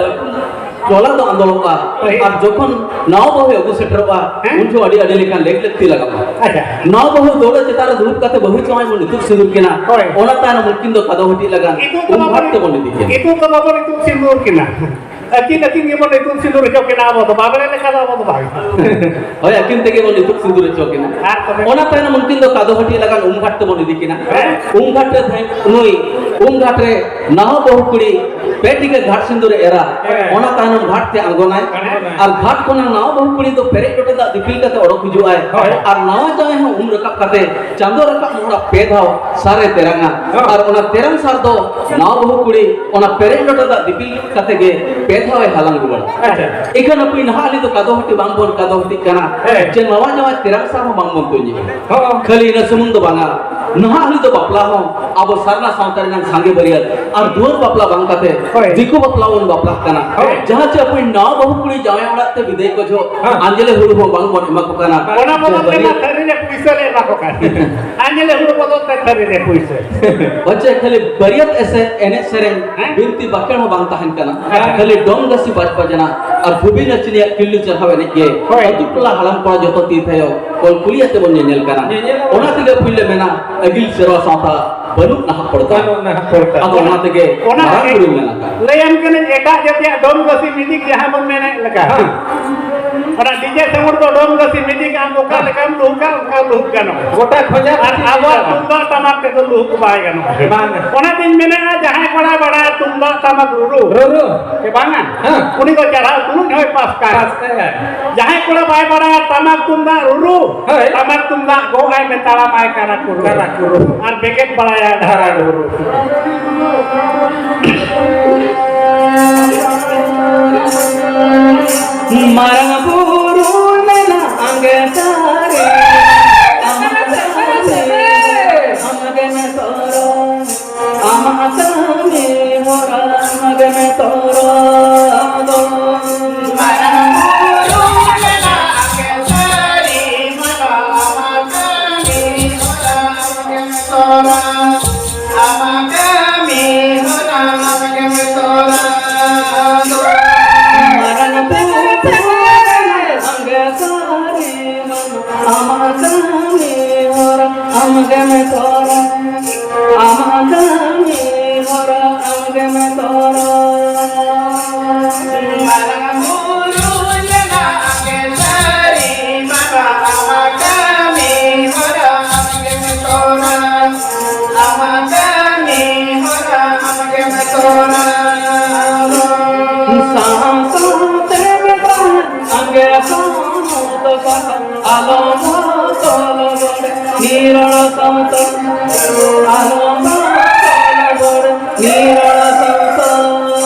ᱴᱚᱞᱟ ᱫᱚ ᱟᱸᱫᱳᱲᱚᱜᱼᱟ᱾ ᱯᱟᱹᱦᱤᱞ᱾ ᱟᱨ ᱡᱚᱠᱷᱚᱱ ᱱᱟᱣᱟ ᱵᱟᱹᱦᱩᱭ ᱟᱹᱜᱩ ᱥᱮᱴᱮᱨᱚᱜᱼᱟ, ᱦᱮᱸ? ᱩᱱ ᱡᱚᱦᱚᱜ ᱟᱹᱰᱤ, ᱟᱹᱰᱤ ᱞᱮᱠᱟᱱ ᱞᱮᱠ ᱞᱮᱠᱛᱤ ᱞᱟᱜᱟᱜᱼᱟ᱾ ᱟᱪᱪᱷᱟ᱾ ᱱᱟᱣᱟ ᱵᱟᱹᱦᱩ ᱫᱟᱹᱣᱲᱟᱹ ᱪᱮᱛᱟᱱ ᱨᱮ ᱫᱩᱲᱩᱵ ᱠᱟᱛᱮ ᱵᱟᱹᱦᱩ ᱡᱟᱶᱟᱭ ᱵᱚᱱ ᱤᱛᱩᱫ ᱥᱤᱸᱫᱩᱨ ᱠᱤᱱᱟ᱾ ᱦᱳᱭ᱾ ᱚᱱᱟ ᱛᱟᱭᱱᱚᱢ ᱩᱱᱠᱤᱱ ᱫᱚ ᱠᱟᱫᱚ ᱦᱟᱹᱴᱤᱡ ᱞᱟᱜᱟᱱ ᱤᱛᱩᱫ ᱫᱚ ᱩᱢ ᱵᱟᱵᱚᱱ ᱜᱷᱟᱴ ᱛᱮᱵᱚᱱ ᱤᱫᱤ ᱠᱤᱱᱟ᱾ ᱤᱛᱩᱫ ᱫᱚ ᱵᱟᱵᱚᱱ ᱤᱛᱩᱫ ᱥᱤᱸᱫᱩᱨ ᱠᱤᱱᱟ᱾ ᱟᱹᱠᱤᱱ ᱟᱹᱠᱤᱱ ᱜᱮᱵᱚᱱ ᱤᱛᱩᱫ ᱥᱤᱸᱫᱩᱨ ᱦᱚᱪᱚ ᱠᱤᱱᱟ ᱟᱵᱚ ᱫᱚ, ᱵᱟᱵᱽᱲᱮ ᱞᱮᱠᱟ ᱫᱚ ᱟᱵᱚ ᱫᱚ ᱵᱟᱝ᱾ ᱦᱳᱭ, ᱟᱹᱠᱤᱱ ᱛᱮᱜᱮ ᱵᱚᱱ ᱤᱛᱩᱫ ᱥᱤᱸᱫᱩᱨ ᱦᱚᱪᱚ ᱠᱤᱱᱟ᱾ ᱟᱨ ᱛᱚᱵᱮ? ᱚᱱᱟ ᱛᱟᱭᱱᱚᱢ ᱩᱱᱠᱤᱱ ᱫᱚ ᱠᱟᱫᱚ ᱦᱟᱹᱴᱤ ᱞᱟᱜᱟᱱ ᱩᱢ ᱜᱷᱟᱴ ᱛᱮᱵᱚᱱ ᱤᱫᱤ ᱠᱤᱱᱟ᱾ ᱦᱮᱸ᱾ ᱩᱢ ᱜᱷᱟᱴ ᱨᱮ ᱛᱟᱦᱮᱸ, ᱱᱩᱭ ᱩᱢ ᱜᱷᱟᱴ ᱨᱮ ᱱᱟᱣᱟ ᱵᱟᱹᱦᱩ ᱠᱩᱲᱤ ᱯᱮ ᱴᱤᱠᱟᱹ ᱜᱷᱟᱴ ᱥᱤᱸᱫᱩᱨ ᱮ ᱮᱨᱟ᱾ ᱦᱮᱸ᱾ ᱚᱱᱟ ᱛᱟᱭᱱᱚᱢ ᱜᱷᱟᱴ ᱛᱮ ᱟᱬᱜᱚᱱᱟᱭ᱾ ᱟᱬᱜᱚᱱᱟᱭ᱾ ᱟᱨ ᱜᱷᱟᱴ ᱠᱷᱚᱱᱟᱜ ᱱᱟᱣᱟ ᱵᱟᱹᱦᱩ ᱠᱩᱲᱤ ᱫᱚ ᱯᱮᱨᱮᱡ ᱞᱚᱴᱟ ᱫᱟᱜ ᱫᱤᱯᱤᱞ ᱠᱟᱛᱮ ᱚᱰᱚᱠ ᱦᱤᱡᱩᱜᱼᱟᱭ᱾ ᱦᱳᱭ᱾ ᱟᱨ ᱱᱟᱣᱟ ᱡᱟᱶᱟᱭ ᱦᱚᱸ ᱩᱢ ᱨᱟᱠᱟᱵ ᱠᱟᱛᱮ ᱪᱟᱸᱫᱚ ᱨᱟᱠᱟᱵ ᱢᱚᱦᱲᱟ ᱯᱮ ᱫᱷᱟᱣ ᱥᱟᱨᱮ ᱛᱮᱨᱟᱝᱟ᱾ ᱦᱚᱸ᱾ ᱟᱨ ᱚᱱᱟ ᱛᱮᱨᱟᱝ ᱥᱟᱨ ᱫᱚ ᱱᱟᱣᱟ ᱵᱟᱹᱦᱩ ᱠᱩᱲᱤ ᱚᱱᱟ ᱯᱮᱨᱮᱡ ᱞᱚᱴᱟ ᱫᱟᱜ ᱫᱤᱯᱤᱞ ᱠᱟᱛᱮ ᱜᱮ ᱯᱮ ᱫᱷᱟᱣ ᱮ ᱦᱟᱞᱟᱝ ᱨᱩᱣᱟᱹᱲᱟ᱾ ᱟᱪᱪᱷᱟ᱾ ᱤᱠᱷᱟᱹᱱ ᱟᱯᱮ ᱱᱟᱦᱟᱜ ᱟᱹᱞᱤᱧ ᱫᱚ ᱠᱟᱫᱚ ᱦᱟᱹᱴᱤ ᱵᱟᱝ ᱵᱚᱱ ᱠᱟᱫᱚ ᱦᱟᱹᱴᱤᱜ ᱠᱟᱱᱟ᱾ ᱦᱮᱸ᱾ ᱡᱮ ᱱᱟᱣᱟ ᱡᱟᱶᱟᱭ ᱛᱮᱨᱟᱝ ᱥᱟᱨ ᱦᱚᱸ ᱵᱟᱝ ᱵᱚᱱ ᱛᱩᱧᱮᱜᱼᱟ᱾ ᱦᱚᱸ᱾ ᱠᱷᱟᱹᱞᱤ ᱤᱱᱟᱹ ᱥᱩᱢᱩᱝ ᱫᱚ ᱵᱟᱝᱟ, ᱱᱟᱦᱟᱜ ᱟᱹᱞᱤᱧ ᱫᱚ ᱵᱟᱯᱞᱟ ᱦᱚᱸ ᱟᱵᱚ ᱥᱟᱨᱱᱟ ᱥᱟᱶᱛᱟ ᱨᱮᱱᱟᱜ ᱥᱟᱸᱜᱮ ᱵᱟᱹᱨᱭᱟᱹᱛ ᱟᱨ ᱫᱩᱣᱟᱹᱨ ᱵᱟᱯᱞᱟ ᱵᱟᱝ ᱠᱟᱛᱮ ᱦᱳᱭ᱾ ᱫᱤᱠᱩ ᱵᱟᱯᱞᱟ ᱵᱚᱱ ᱵᱟᱯᱞᱟᱜ ᱠᱟᱱᱟ᱾ ᱦᱳᱭ᱾ ᱡᱟᱦᱟᱸ ᱪᱮ ᱟᱵᱚ ᱱᱟᱣᱟ ᱵᱟᱹᱦᱩ ᱠᱩᱲᱤ ᱡᱟᱶᱟᱭ ᱚᱲᱟᱜ ᱛᱮ ᱵᱤᱫᱟᱹᱭ ᱠᱚ ᱡᱚᱦᱚᱜ ᱦᱮᱸ᱾ ᱟᱸᱡᱽᱞᱮ ᱦᱩᱲᱩ ᱦᱚᱸ ᱵᱟᱝ ᱵᱚᱱ ᱮᱢᱟ ᱠᱚ ᱠᱟᱱᱟ᱾ ᱚᱱᱟ ᱵᱚᱫᱚᱞ ᱛᱮ ᱵᱟᱹᱨᱭᱟᱹᱛ ᱢᱟ ᱛᱷᱟᱹᱨᱤ ᱨᱮ ᱯᱩᱭᱥᱟᱹ ᱞᱮ ᱮᱢᱟ ᱠᱚ ᱠᱟᱱ᱾ ᱟᱸᱡᱽᱞᱮ ᱦᱩᱲᱩ ᱵᱚᱫᱚᱞ ᱛᱮ ᱛᱷᱟᱹᱨᱤ ᱨᱮ ᱯᱩᱭᱥᱟᱹ᱾ ᱚᱪᱮ ᱠᱷᱟᱹᱞᱤ ᱵᱟᱹᱨᱭᱟᱹᱛ ᱮᱥᱮ ᱮᱱᱮᱡ ᱥᱮᱨᱮᱧ ᱦᱮᱸ? ᱵᱤᱱᱛᱤ ᱵᱟᱠᱷᱮᱲ ᱦᱚᱸ ᱵᱟᱝ ᱛᱟᱦᱮᱱ ᱠᱟᱱᱟ᱾ ᱦᱮᱸ᱾ ᱠᱷᱟᱹᱞᱤ ᱰᱚᱢ ᱜᱟᱹᱥᱤ ᱵᱟᱡ ᱵᱟᱡᱱᱟ ᱟᱨ ᱵᱷᱩᱵᱤ ᱱᱟᱪᱤᱱᱤᱭᱟᱜ ᱠᱤᱞᱞᱤ ᱪᱟᱨᱦᱟᱣ ᱮᱱᱮᱡ ᱜᱮ ᱦᱳᱭ᱾ ᱟᱹᱛᱩ ᱴᱚᱞᱟ ᱦᱟᱲᱟᱢ ᱠᱚᱲᱟ ᱡᱚᱛᱚ ᱛᱤ ᱛᱷᱟᱭᱚ ᱠᱚᱞ ᱠᱩᱞᱤ ᱟᱛᱮ ᱵᱚᱱ ᱧᱮᱧᱮᱞ ᱠᱟᱱᱟ᱾ ᱧᱮᱧᱮᱞ ᱟᱵᱚᱱ᱾ ᱚᱱᱟ ᱛᱮᱜᱮ ᱯᱩᱭᱞᱟᱹ ᱢᱮᱱᱟ, ᱟᱹᱜᱤᱞ ᱥᱮᱨᱣᱟ ᱥᱟᱶᱛᱟ ᱵᱟᱹᱱᱩᱜ ᱱᱟᱦᱟᱜ ᱯᱚᱲᱛᱟ᱾ ᱵᱟᱹᱱᱩᱜ ᱱᱟᱦᱟᱜ ᱯᱚᱲᱛᱟ᱾ ᱟᱫᱚ ᱚᱱᱟ ᱛᱮᱜᱮ ᱚᱱᱟ ᱢᱟᱨᱟᱝ ᱛᱮᱜᱮ ᱵᱩᱨᱩ ᱢᱮᱱ ᱟᱠᱟᱫ᱾ ᱞᱟᱹᱭᱟᱢ ᱠᱟᱹᱱᱟᱹᱧ, ᱮᱴᱟᱜ ᱡᱟᱹᱛᱤᱭᱟᱜ ᱰᱚᱢ ᱜᱟᱹᱥᱤ ᱢᱤᱭᱩᱡᱤᱠ ᱡᱟᱦᱟᱸ ᱵᱚᱱ ᱢᱮᱱᱮᱫ ᱞᱮᱠᱟ᱾ ᱦᱮᱸ᱾ ᱚᱱᱟ ᱰᱤᱡᱮ ᱥᱟᱣᱩᱱᱰ ᱫᱚ ᱰᱚᱢ ᱜᱟᱹᱥᱤ ᱢᱤᱭᱩᱡᱤᱠ ᱟᱢ ᱚᱠᱟ ᱞᱮᱠᱟᱢ ᱞᱩᱦᱩᱠᱟ, ᱚᱱᱠᱟ ᱞᱩᱦᱩᱠ ᱜᱟᱱᱚᱜᱼᱟ᱾ ᱜᱚᱴᱟ ᱠᱷᱚᱡᱟ ᱟᱨ ᱠᱷᱩᱥᱤ ᱟᱵᱚᱣᱟᱜ ᱜᱟᱱᱚᱜᱼᱟ᱾ ᱛᱩᱢᱫᱟᱜ ᱴᱟᱢᱟᱠ ᱛᱮᱫᱚ ᱞᱩᱦᱩᱠ ᱵᱟᱭ ᱜᱟᱱᱚᱜᱼᱟ᱾ ᱵᱟᱝ᱾ ᱚᱱᱟᱛᱤᱧ ᱢᱮᱱᱮᱫᱼᱟ, ᱡᱟᱦᱟᱸᱭ ᱠᱚᱲᱟ ᱵᱟᱲᱟᱭᱟ ᱛᱩᱢᱫᱟᱜ ᱴᱟᱢᱟᱠ ᱨᱩᱨᱩ, ᱨᱩᱨᱩ᱾ ᱥᱮ ᱵᱟᱝᱟ? ᱦᱮᱸ᱾ ᱩᱱᱤ ᱫᱚ ᱪᱟᱨᱦᱟᱣ ᱛᱩᱞᱩᱡ ᱦᱚᱸᱭ ᱯᱟᱥᱠᱟᱭᱟ᱾ ᱯᱟᱥᱠᱟᱭᱟ᱾ ᱡᱟᱦᱟᱸᱭ ᱠᱚᱲᱟ ᱵᱟᱭ ᱵᱟᱲᱟᱭᱟ ᱴᱟᱢᱟᱠ ᱛᱩᱢᱫᱟᱜ ᱨᱩᱨᱩ, ᱦᱳᱭ᱾ ᱴᱟᱢᱟᱠ ᱛᱩᱢᱫᱟᱜ ᱜᱚᱜ ᱟᱭ ᱢᱮ ᱛᱟᱲᱟᱢᱟᱭ ᱠᱟᱨᱟ ᱠᱩᱨᱩ᱾ ᱠᱟᱨᱟ ᱠᱩᱨᱩ᱾ ᱟᱨ ᱵᱮᱠᱮᱴ ᱵᱟᱲᱟᱭᱟ ᱰᱷᱟᱨᱟ ᱰᱷᱩᱨᱩ᱾ ᱢᱟᱨᱟᱝ ᱵᱩᱨᱩ ᱢᱮᱱᱟᱜ ᱟᱸᱜᱮ ᱫᱟᱨᱮ, ᱟᱢᱟᱜ ᱫᱟᱨᱮ, ᱟᱢᱜᱮ ᱢᱮ ᱛᱚᱨᱚᱡ᱾ ᱟᱢᱟᱜ ᱠᱟᱹᱢᱤ ᱦᱚᱨᱟ ᱟᱢᱜᱮᱢ ᱛᱚᱨᱟᱣ ᱫᱚ᱾ ᱢᱟᱨᱟᱝ ᱵᱩᱨᱩ ᱢᱮᱱᱟᱜ ᱜᱮ ᱥᱟᱹᱨᱤ ᱢᱟᱨᱟᱝ, ᱟᱢᱟᱜ ᱠᱟᱹᱢᱤ ᱦᱚᱨᱟ ᱟᱢᱜᱮᱢ ᱛᱚᱨᱟᱣ᱾ ᱟᱢᱟᱜ ᱠᱟᱹᱢᱤ ᱦᱚᱨᱟ ᱟᱢᱜᱮᱢ ᱛᱚᱨᱟᱣ ᱫᱚ᱾ ᱢᱟᱨᱟᱝ ᱵᱩᱨᱩ ᱢᱮᱱᱟᱜ ᱜᱮ ᱥᱟᱹᱨᱤ ᱟᱢᱟᱜ ᱠᱟᱹᱢᱤ ᱦᱚᱨᱟ ᱟᱢᱜᱮᱢ ᱛᱚᱨᱟ, ᱟᱢᱟᱜ ᱠᱟᱹᱢᱤ ᱦᱚᱨᱟ ᱟᱢᱜᱮᱢ ᱛᱚᱨᱟ᱾ ᱟᱞᱚᱢ ᱛᱚᱞ ᱜᱚᱲ ᱱᱤᱨᱚᱲ ᱥᱟᱶᱛᱟ, ᱟᱞᱚᱢ ᱛᱚᱞ ᱜᱚᱲ ᱱᱤᱨᱚᱲ ᱥᱟᱶᱛᱟ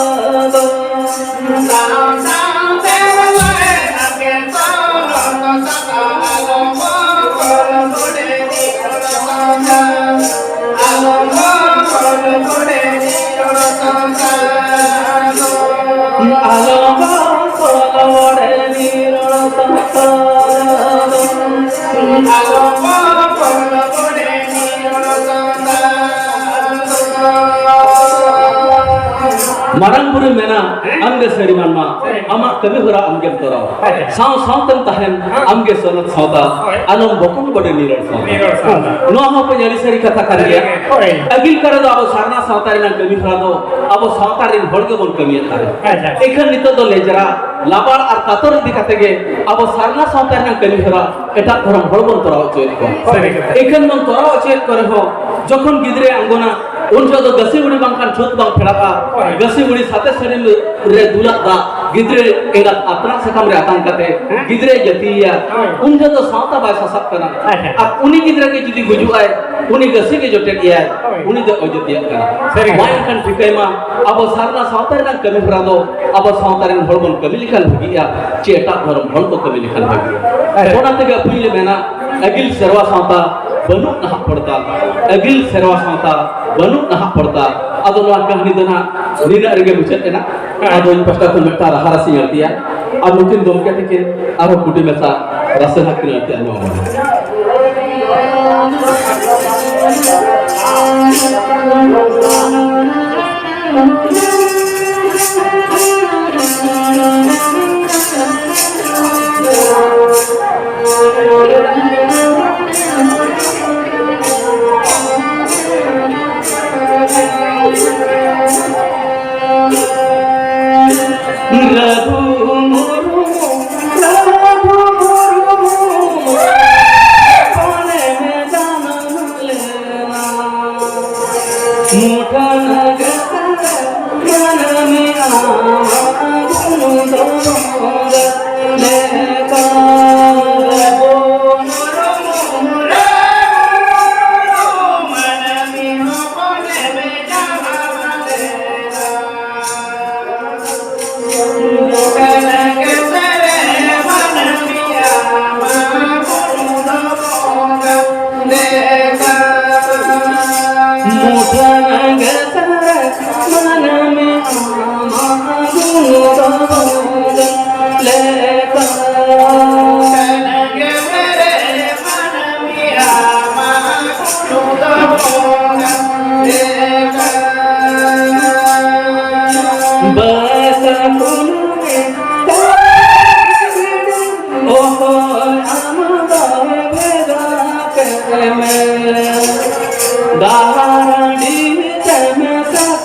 ᱫᱚ᱾ ᱥᱟᱶᱛᱟ ᱛᱮ ᱞᱟᱭ ᱟᱯᱮ ᱛᱚᱞ ᱥᱟᱶᱛᱟ, ᱟᱞᱚᱢ ᱛᱚᱞ ᱜᱚᱲ ᱱᱤᱨᱚᱲ ᱥᱟᱶᱛᱟ᱾ ᱢᱟᱨᱟᱝ ᱵᱩᱨᱩ ᱢᱮᱱᱟ, ᱟᱢᱜᱮ ᱥᱟᱹᱨᱤ ᱢᱟᱱᱢᱟ, ᱟᱢᱟᱜ ᱠᱟᱹᱢᱤ ᱦᱚᱨᱟ ᱟᱢᱜᱮᱢ ᱛᱚᱨᱟᱣᱟ᱾ ᱟᱪᱪᱷᱟ᱾ ᱥᱟᱶ ᱥᱟᱶᱛᱮᱢ ᱛᱟᱦᱮᱱ, ᱦᱮᱸ᱾ ᱟᱢᱜᱮ ᱥᱚᱱᱚᱛ ᱥᱟᱶᱛᱟ, ᱦᱳᱭ᱾ ᱟᱞᱚᱢ ᱵᱚᱠᱚᱞ ᱵᱚᱰᱮ ᱱᱤᱨᱚᱲ ᱥᱟᱶᱛᱟ᱾ ᱱᱤᱨᱚᱲ ᱥᱟᱶᱛᱟ᱾ ᱱᱚᱣᱟ ᱦᱚᱸ ᱟᱹᱰᱤ ᱥᱟᱹᱨᱤ ᱠᱟᱛᱷᱟ ᱠᱟᱱ ᱜᱮᱭᱟ᱾ ᱦᱳᱭ᱾ ᱟᱹᱜᱤᱞ ᱠᱟᱨᱮ ᱫᱚ ᱟᱵᱚ ᱥᱟᱨᱱᱟ ᱥᱟᱶᱛᱟ ᱨᱮᱱᱟᱜ ᱠᱟᱹᱢᱤ ᱦᱚᱨᱟ ᱫᱚ ᱟᱵᱚ ᱥᱟᱶᱛᱟ ᱨᱮᱱ ᱦᱚᱲ ᱜᱮᱵᱚᱱ ᱠᱟᱹᱢᱤᱭᱮᱫ ᱛᱟᱦᱮᱸᱫ᱾ ᱟᱪᱪᱷᱟ᱾ ᱮᱱᱠᱷᱟᱱ ᱱᱤᱛᱚᱜ ᱫᱚ ᱞᱮᱡᱨᱟ, ᱞᱟᱵᱟᱲ ᱟᱨ ᱠᱟᱛᱚᱨ ᱤᱫᱤ ᱠᱟᱛᱮ ᱜᱮ ᱟᱵᱚ ᱥᱟᱨᱱᱟ ᱥᱟᱶᱛᱟ ᱨᱮᱱᱟᱜ ᱠᱟᱹᱢᱤ ᱦᱚᱨᱟ ᱮᱴᱟᱜ ᱫᱷᱚᱨᱚᱢ ᱦᱚᱲ ᱵᱚᱱ ᱛᱚᱨᱟᱣ ᱦᱚᱪᱚᱭᱮᱫ ᱠᱚᱣᱟ᱾ ᱥᱟᱹᱨᱤ ᱠᱟᱛᱷᱟ᱾ ᱮᱱᱠᱷᱟᱱ ᱵᱚᱱ ᱛᱚᱨᱟᱣ ᱦᱚᱪᱚᱭᱮᱫ ᱠᱚ ᱨᱮᱦᱚᱸ, ᱡᱚᱠᱷᱚᱱ ᱜᱤᱫᱽᱨᱟᱹ ᱟᱬᱜᱚᱱᱟ, ᱩᱱ ᱡᱚᱦᱚᱜ ᱫᱚ ᱜᱟᱹᱥᱤ ᱵᱩᱲᱤ ᱵᱟᱝᱠᱷᱟᱱ ᱪᱷᱩᱛ ᱵᱟᱝ ᱯᱷᱮᱲᱟᱜᱼᱟ᱾ ᱦᱳᱭ᱾ ᱜᱟᱹᱥᱤ ᱵᱩᱲᱤ ᱥᱟᱛᱮ ᱥᱟᱹᱲᱤᱢ ᱨᱮ ᱫᱩᱞᱟᱜ ᱫᱟᱜ, ᱜᱤᱫᱽᱨᱟᱹ ᱮᱸᱜᱟᱛ ᱟᱛᱱᱟᱜ ᱥᱟᱠᱟᱢ ᱨᱮ ᱟᱛᱟᱝ ᱠᱟᱛᱮ ᱦᱮᱸ᱾ ᱜᱤᱫᱽᱨᱟᱹᱭ ᱡᱟᱹᱛᱤᱭᱮᱭᱟ᱾ ᱦᱳᱭ᱾ ᱩᱱ ᱡᱚᱦᱚᱜ ᱫᱚ ᱥᱟᱶᱛᱟ ᱵᱟᱭ ᱥᱟᱥᱟᱵ ᱠᱟᱱᱟ᱾ ᱟᱪᱪᱷᱟ᱾ ᱟᱨ ᱩᱱᱤ ᱜᱤᱫᱽᱨᱟᱹ ᱜᱮ ᱡᱩᱫᱤ ᱜᱩᱡᱩᱜ ᱟᱭ, ᱩᱱᱤ ᱜᱟᱹᱥᱤ ᱜᱮ ᱡᱚᱴᱮᱫ ᱮᱭᱟᱭ, ᱦᱳᱭ᱾ ᱩᱱᱤ ᱫᱚ ᱚᱡᱟᱹᱛᱤᱭᱟᱜ ᱠᱟᱱᱟ᱾ ᱥᱟᱹᱨᱤ ᱜᱮ᱾ ᱢᱟ ᱮᱱᱠᱷᱟᱱ ᱴᱷᱤᱠᱟᱹᱭ ᱢᱟ, ᱟᱵᱚ ᱥᱟᱨᱱᱟ ᱥᱟᱶᱛᱟ ᱨᱮᱱᱟᱜ ᱠᱟᱹᱢᱤ ᱦᱚᱨᱟ ᱫᱚ ᱟᱵᱚ ᱥᱟᱶᱛᱟ ᱨᱮᱱ ᱦᱚᱲ ᱵᱚᱱ ᱠᱟᱹᱢᱤ ᱞᱮᱠᱷᱟᱱ ᱵᱷᱟᱹᱜᱤᱜᱼᱟ, ᱪᱮ ᱮᱴᱟᱜ ᱫᱷᱚᱨᱚᱢ ᱦᱚᱲ ᱠᱚ ᱠᱟᱹᱢᱤ ᱞᱮᱠᱷᱟᱱ ᱵᱷᱟᱹᱜᱤᱜᱼᱟ? ᱦᱮᱸ᱾ ᱚᱱᱟ ᱛᱮᱜᱮ ᱟᱹᱵᱤᱱ ᱞᱮ ᱢᱮᱱᱟ, ᱟᱹᱜᱤᱞ ᱥᱮᱨᱣᱟ ᱥᱟᱶᱛᱟ ᱵᱟᱹᱱᱩᱜ ᱱᱟᱦᱟᱜ ᱯᱚᱲᱛᱟ, ᱟᱹᱜᱤᱞ ᱥᱮᱨᱣᱟ ᱥᱟᱶᱛᱟ ᱵᱟᱹᱱᱩᱜ ᱱᱟᱦᱟᱜ ᱯᱚᱲᱛᱟ᱾ ᱟᱫᱚ ᱱᱚᱣᱟ ᱠᱟᱹᱦᱱᱤ ᱫᱚ ᱱᱟᱦᱟᱜ ᱱᱤᱱᱟᱹᱜ ᱨᱮᱜᱮ ᱢᱩᱪᱟᱹᱫ ᱮᱱᱟ᱾ ᱦᱮᱸ᱾ ᱟᱫᱚ ᱤᱧ ᱯᱟᱥᱴᱟ ᱠᱷᱚᱱ ᱢᱤᱫᱴᱟᱝ ᱨᱟᱦᱟ ᱨᱟᱥᱤᱧ ᱟᱹᱲᱛᱤᱭᱟ, ᱟᱨ ᱱᱩᱠᱤᱱ ᱜᱚᱢᱠᱮ ᱛᱟᱹᱠᱤᱱ ᱟᱨᱦᱚᱸ ᱠᱩᱴᱤ ᱢᱮᱥᱟ ᱨᱟᱥᱮ ᱦᱟᱸᱜ ᱠᱤᱱ ᱟᱹᱲᱛᱤ ᱟᱸᱡᱚᱢ ᱟᱵᱚᱱᱟ᱾ ᱨᱟᱹᱜᱷᱩ ᱢᱩᱨᱢᱩ, ᱨᱟᱹᱜᱷᱩ ᱢᱩᱨᱢᱩ, ᱯᱟᱞᱮ ᱢᱮ ᱡᱟᱱᱟᱢ ᱞᱮᱱᱟ᱾ ᱢᱩᱴᱷᱟᱹᱱ ᱜᱮ ᱢᱟᱹᱱᱢᱤ ᱟᱢᱟᱜ ᱜᱩᱱ ᱫᱚ ᱞᱮᱠᱟ᱾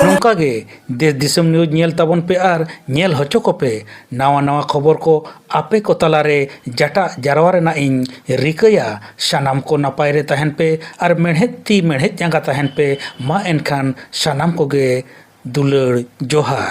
ᱱᱚᱝᱠᱟ ᱜᱮ ᱫᱮᱥ ᱫᱤᱥᱚᱢ ᱱᱤᱭᱩᱡᱽ ᱧᱮᱞ ᱛᱟᱵᱚᱱ ᱯᱮ ᱟᱨ ᱧᱮᱞ ᱦᱚᱪᱚ ᱠᱚᱯᱮ᱾ ᱱᱟᱣᱟ ᱱᱟᱣᱟ ᱠᱷᱚᱵᱚᱨ ᱠᱚ ᱟᱯᱮ ᱠᱚ ᱛᱟᱞᱟᱨᱮ ᱡᱟᱴᱟᱜ ᱡᱟᱨᱣᱟ ᱨᱮᱱᱟᱜ ᱤᱧ ᱨᱤᱠᱟᱹᱭᱟ᱾ ᱥᱟᱱᱟᱢ ᱠᱚ ᱱᱟᱯᱟᱭ ᱨᱮ ᱛᱟᱦᱮᱱ ᱯᱮ ᱟᱨ ᱢᱮᱬᱦᱮᱫ ᱛᱤ ᱢᱮᱬᱦᱮᱫ ᱡᱟᱸᱜᱟ ᱛᱟᱦᱮᱱ ᱯᱮ᱾ ᱢᱟ ᱮᱱᱠᱷᱟᱱ ᱥᱟᱱᱟᱢ ᱠᱚᱜᱮ ᱫᱩᱞᱟᱹᱲ ᱡᱚᱦᱟᱨ᱾